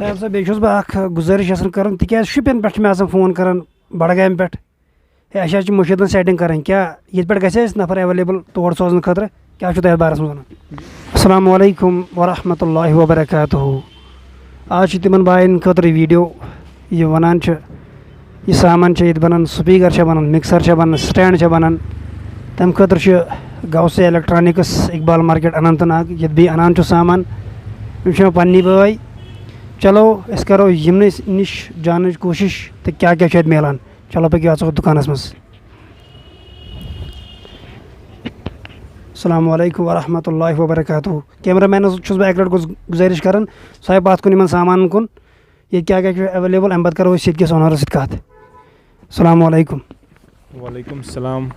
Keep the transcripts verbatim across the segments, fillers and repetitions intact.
طاہر صٲب، بیٚیہِ چھُس بہٕ اکھ گُزٲرِش یژھان کرُن، تِکیازِ شُپین پٮ۪ٹھ چھِ مےٚ آسان فون کران بڑگامہِ پٮ۪ٹھ، ہے، اَسہِ حظ چھِ مُشیٖدَن setting کرٕنۍ، کیٛاہ ییٚتہِ پٮ۪ٹھ گژھِ اَسہِ نفر available تور سوزنہٕ خٲطرٕ؟ کیٛاہ چھُو تُہۍ اَتھ بارَس منٛز وَنان؟ السلام علیکم ورحمۃ اللہ وبرکاتہ۔ آز چھِ تِمَن بایَن خٲطرٕ video، یہِ وَنان چھِ، یہِ سامان چھِ ییٚتہِ بَنان، speaker چھِ بَنان، mixer چھِ بَنان، stand چھِ بَنان۔ تَمہِ خٲطرٕ چھِ غوثیہ electronics، اقبال market، اننت ناگ، ییٚتہِ بیٚیہِ اَنان چھُ سامان۔ یِم چھِ مےٚ پَننی بٲے۔ چلو، أسۍ کَرو یِمنٕے نِش جاننٕچ کوٗشِش تہٕ کیٛاہ کیٛاہ چھُ اَتہِ میلان۔ چلو، پٔکِو، اَژو دُکانَس منٛز۔ السلام علیکم ورحمۃ اللہ وبرکاتہ۔ Cameramanس چھُس بہٕ اَکہِ لَٹہِ گُز-، گُزٲرِش کران، سُہ ہاوِ پَتھ کُن یِمن سامانن کُن، ییٚتہِ کیٛاہ کیٛاہ چھُ available، اَمہِ پَتہٕ کرو أسۍ ییٚتہِ کِس ownerس سۭتۍ کَتھ۔ السلام علیکم۔ وعلیکم السلام۔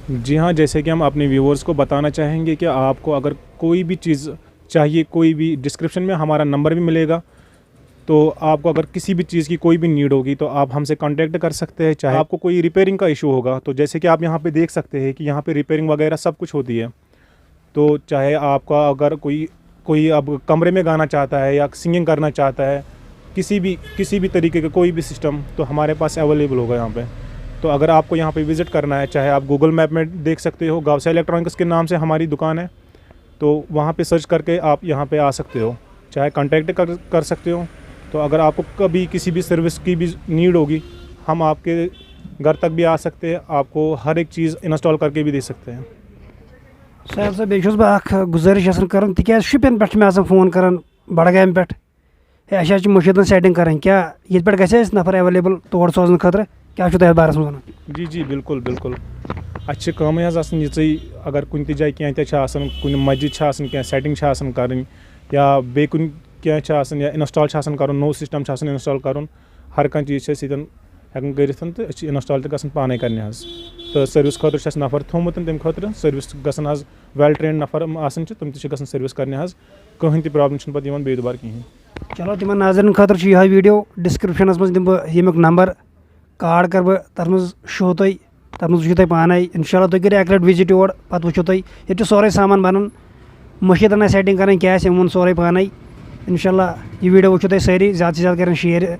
جی ہاں، جیسے کہ ہم اپنے ویورز کو بتانا چاہیں گے کہ آپ کو اگر کوئی بھی چیز چاہیے، کوئی بھی، ڈسکرپشن میں ہمارا نمبر بھی ملے گا۔ تو آپ کو اگر کسی بھی چیز کی کوئی بھی نیڈ ہوگی تو آپ ہم سے کانٹیکٹ کر سکتے ہیں۔ چاہے آپ کو کوئی ریپیئرنگ کا ایشو ہوگا، تو جیسے کہ آپ یہاں پہ دیکھ سکتے ہیں کہ یہاں پہ ریپیئرنگ وغیرہ سب کچھ ہوتی ہے۔ تو چاہے آپ کا اگر کوئی کوئی اب کمرے میں گانا چاہتا ہے یا سنگنگ کرنا چاہتا ہے، کسی بھی کسی بھی طریقے کا کوئی بھی سسٹم، تو ہمارے پاس اویلیبل ہوگا یہاں پہ۔ تو اگر آپ کو یہاں پہ وزٹ کرنا ہے، چاہے آپ گوگل میپ میں دیکھ سکتے ہو، گاؤسا الیکٹرانکس کے نام سے ہماری دکان ہے، تو وہاں پہ سرچ کر کے آپ یہاں پہ آ سکتے ہو۔ چاہے کانٹیکٹ کر کر سکتے ہو۔ تو اگر آپ کو کبھی کسی بھی سروس کی بھی نیڈ ہوگی، ہم آپ کے گھر تک بھی آ سکتے ہیں، آپ کو ہر ایک چیز انسٹال کر کے بھی دے سکتے ہیں۔ ساحل صٲب، بیٚیہِ چھُس بہٕ اکھ گُزٲرِش یژھان کرُن، تِکیازِ شُپین پٮ۪ٹھ چھِ مےٚ آسان فون کران بڈگامہِ پٮ۪ٹھ، ہے، اَسہِ حظ چھِ مُشیٖدَن setting کرٕنۍ، کیٛاہ ییٚتہِ پٮ۪ٹھ گژھِ اَسہِ نفر available تور سوزنہٕ خٲطرٕ؟ کیٛاہ چھُو تُہۍ اَتھ بارَس منٛز وَنان؟ جی جی، بالکل بالکل۔ اَسہِ چھِ کٲمٕے حظ آسان یِژٕے، اگر کُنہِ تہِ جایہِ کینٛہہ تہِ چھِ آسان، کُنہِ مسجد چھِ آسان، کینٛہہ setting چھِ آسان کَرٕنۍ، یا بیٚیہِ کُنہِ کینٛہہ چھِ آسان، یا انسٹال چھِ آسان کَرُن، نوٚو سسٹم چھِ آسان انسٹال کَرُن، ہر کانٛہہ چیٖز چھِ أسۍ ییٚتٮ۪ن ہٮ۪کان کٔرِتھ تہٕ أسۍ چھِ انسٹال تہِ گژھان پانَے کَرنہِ حظ۔ تہٕ سٔروِس خٲطرٕ چھُ اَسہِ نفر تھوٚومُت، تَمہِ خٲطرٕ سٔروِس گژھن حظ well trained نفر آسٕنۍ چھِ، تِم تہِ چھِ گژھان سٔروِس کَرنہِ حظ۔ کٕہٕنۍ تہِ پرابلم چھُنہٕ پَتہٕ یِوان بیٚیہِ دُبارٕ کِہیٖنۍ۔ چلو، تِمن ناظرین خٲطرٕ چھُ یِہوٚے video، description منٛز دِمہٕ بہٕ ییٚمیُک نمبر، card کرٕ بہٕ تتھ منٛز show تۄہہِ، تتھ منٛز وٕچھِو تُہۍ پانے۔ انشاءاللہ تُہۍ کٔرِو اکہِ لٹہِ visit یور، پتہٕ وٕچھِو تُہۍ، ییٚتہِ چھُ سورُے سامان بنان، مُشیٖدن آسہِ setting کرٕنۍ کیٛاہ آسہِ، أمۍ ووٚن سورُے پانے۔ انشاءاللہ یہِ video وٕچھِو تُہۍ سٲری، زیادٕ سے زیادٕ کرن share